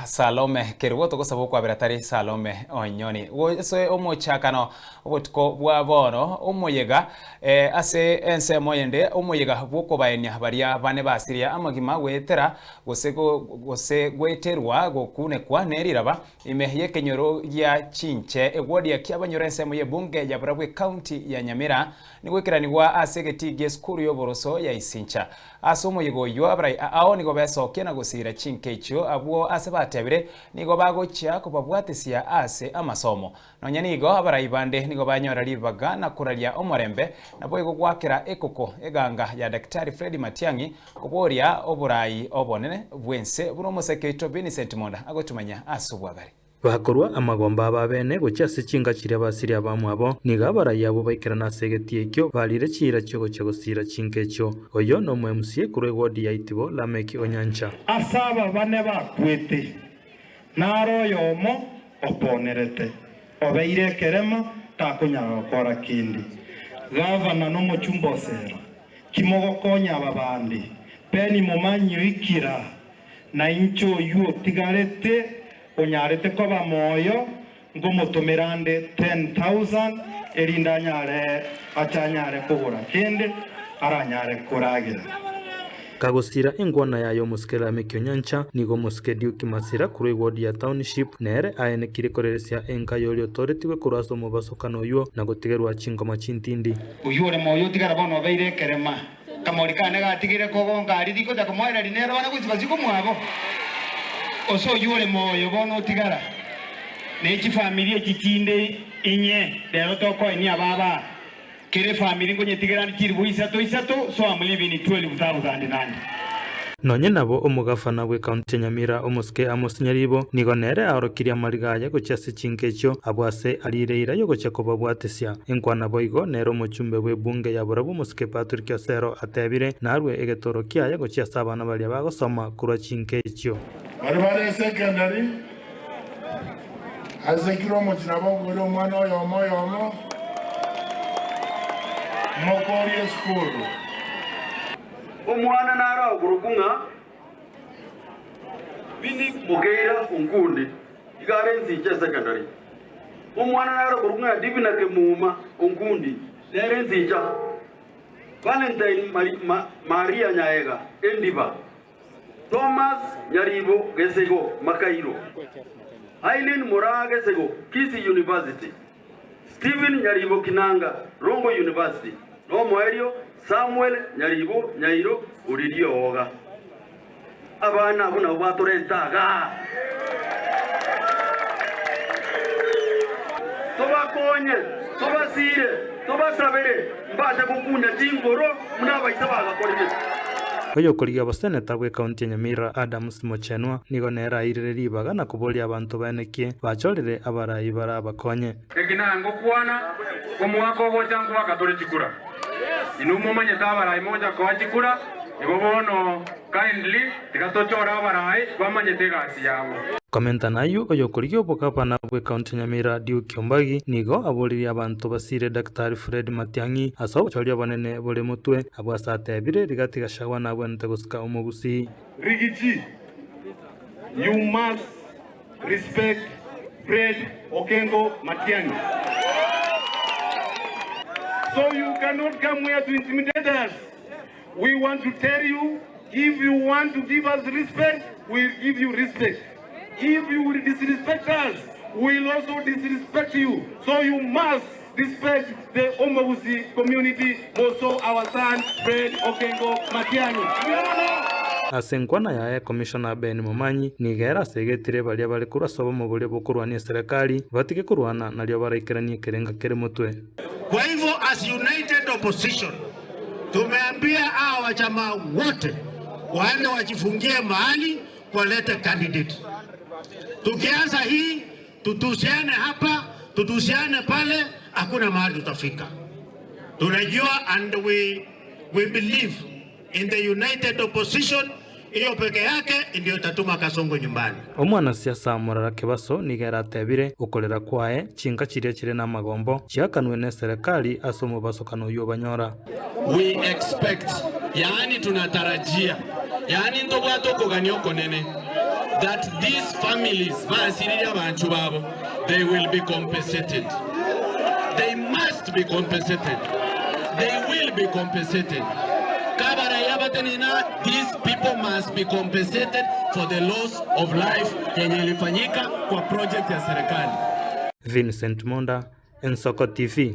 Salome Kerubo togosaba okwabera tari Salome Onyoni. Ase omochakano obotuko bwa bono omoyega eh, ase ensemo yende omoyega bw'okobaenia baria bane basiria amagima goetera gose gose goeterwa gokunekwa ne riraba ime y'ekenyoro gia Chinche egwodia kiabanyora ensemo y'ebunge ya Burabwo ekaunti ya Nyamira nigoikeranigwa ase egetii gi'esukuru y'oboroso ya Isincha. Ase omoyega oyio abarai ao nigo besokia na gosiira chinka echio, abwo ase batebire nigo bagochia kobabwatisia ase amasomo. Nonya nigo abarai bande nigo banyora ribaga na koraria omorembe, naboigo goakera ekoko eganga ya Daktari Fred Matiang'i koboria oborai obonene bw'ense buna omoseke oito Vincent Monda agotumanya ase obwagare. Bakorua amagomba abo abene gochia ase chinka chiria basirie abamwabo. Nigo abarai abwo baikerana ase egetii ekio, barire chiira chi'ogochia gosiira chinka echio. Oyio nomoemusie korwa egwodi ya Itibo, Lameki o nyancha. Ase aba bane bakwete, naro oyomo oponerete, obeire ekerema, takonyara gokora kende. Gavana nomochumba o Sela, kimogokonya aba bande? Beni momanyi oikira, na inche oyio otigarete onyarete koba moyo, nkomotomera nde 10,000, erinde anyare ache anyare kogora kende aranyare koragera. Kagosira engwana yaye omosike Lameki Onyancha, nigo omosike Duke Masira korwa eward ya Township nere aenekirie koreresia enka y'oria otoretigwe korwa ase omobasokano oywo na gotigerwa chingoma chintindi. Oyio ore moyo otigara bono obeire ekerema. Kamori kane gatigire kogonka aria rigocha komoereria nere bono gochia basiko mwabo. Ose oyio ore moyo bono otigara ne chifamiri echi chinde inye rero tokoenia ababa aa. Kera efamiri nkonyetigera ande chilifu isato isato so am leaving 12,000 nande. Nonye nabo omogafana bw'ekaunti ya Nyamira omosike Amos Nyaribo nigo nere aorokirie amariga aye gochia ase chinka echio abwo ase ariire eira y'ogochia kobabwatesia. Enkwana boigo nere omochumbe bw'ebunge ya Borabu omosike Patrick Osero atebire narue egetoro kiaye gochia ase abana baria bagosoma korwa chinka echio. Baria bare secondary ase kera omochie nabo okoira omwana oyomo oyomo mokorie esukuru. Omwana naro akorokwa ng'a Philip Mokeira Onkundi, iga are ensinche esecondary. Omwana naro okorokwa ng'a Divina Kemuma Onkundi, nere ensincha. Valentine Maria Nyaega, Endiba. Thomas Nyaribo Gesego, Makairo. Aileen Moraa Gesego, Kisii University. Stephen Nyaribo Kinanga, Rongo University, na omoerio Samuel Nyaribo Nyairo ore rioga. Abana abwo nabwo batorenta igaa. Tobakonye, tobasiire, tobasabere, mbase gokunya chingoro buna abaise bagakorire. Oyokorigia oboseneta bw'ekaunti ya Nyamira Adams Mochenwa nigo nere airire ribaga na koboria abanto baenekie bachorire abarai barabakonye. Eki nangokwana, omwaka ogocha nkoaka tore chikura. Inwe momanyete abarai mogocha koa chikura, igo bono kindly tiga tochore abarai bamanyete egasi yabo. Komenta nayio, oyokorigia obogavana bw'ekaunti ya Nyamira Duke Ombagi nigo aboririe abanto basire Daktari Fred Matiang'i ase obochori obonene bore motwe, abwo ase atebire Rigathi Gachagua nabwenerete gosika omogusii. Rigiji, you must respect Fred Okengo Matiang'i. So you cannot come here to intimidate us. We want to tell you if you want to give us respect, we'll give you respect. If you will disrespect us, we'll also disrespect you. So you must respect the Omogusi community, more so our son Fred Okengo Matiang'i. Ase enkwana yaye, Commissioner Ben Momanyi nigo ere asegetire baria bare korwa ase obomo boria bokorwania eserekari batige korwana nario baraikeranie ekerenga kere motwe. Kwa hivyo as united opposition tumeambia hawa wajamaa wote waende wajifungie mahali walete candidate. Tukianza hii tutusiane hapa tutusiane pale, hakuna mahali tutafika. Tunajua and we, we believe in the united opposition. Hiyo peke yake ndio itatuma Kasongo nyumbani. Omwanasiasa Morara Kebaso nigo ere atebire, Okorera kwaye, chinka chiria chire namagombo chiakanwe neserekari ase omobasokano oyio obanyora. We expect, yaani tunatarajia, yaani ntobwate okogania okonene. that these families basiririe abanchwa babo they will be compensated. They must be compensated. They will be compensated. Kabaraiya batenena these people must be compensated for the loss of life yenye ilifanyika kwa project ya serikali. Vincent Monda, Ensoko TV.